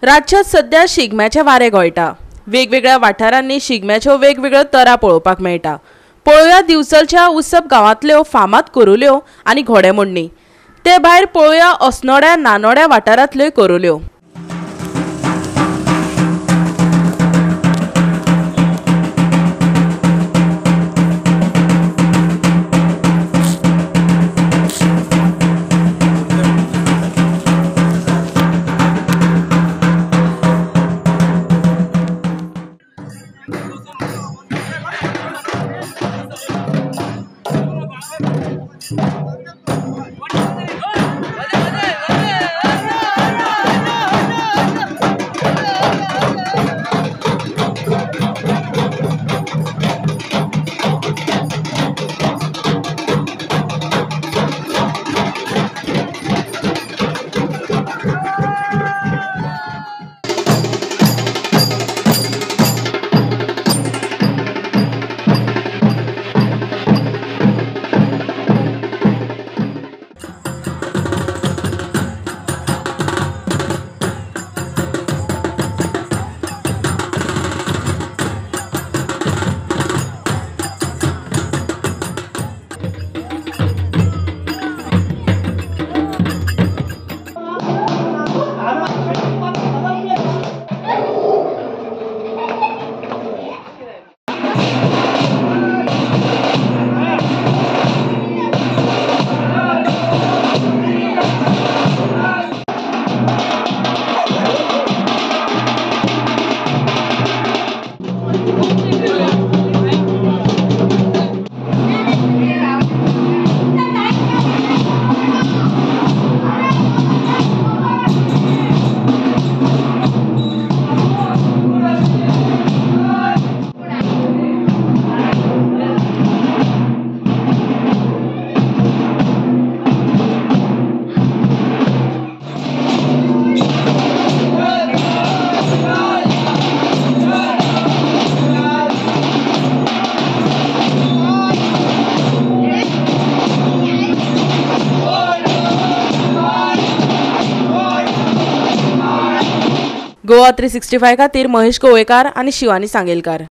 राज्यात सध्या शिगम्याचे वारे गोयटा. वेगवेगळ्या वाठारांनी शिगम्याच्यो वेगवेगळ्यो तरा पळोवपाक मेळटा. पळोवया दिवचलच्या उत्सव गांवांतल्यो फामाद कोरुल्यो आनी घोडेमोडणी, ते भायर पळोवया अस्नोड्या नानोड्या वाठारांतल्यो कोरुल्यो. गोवा 365 खातीर महेश गोवेकार आनी शिवानी सांगेलकार.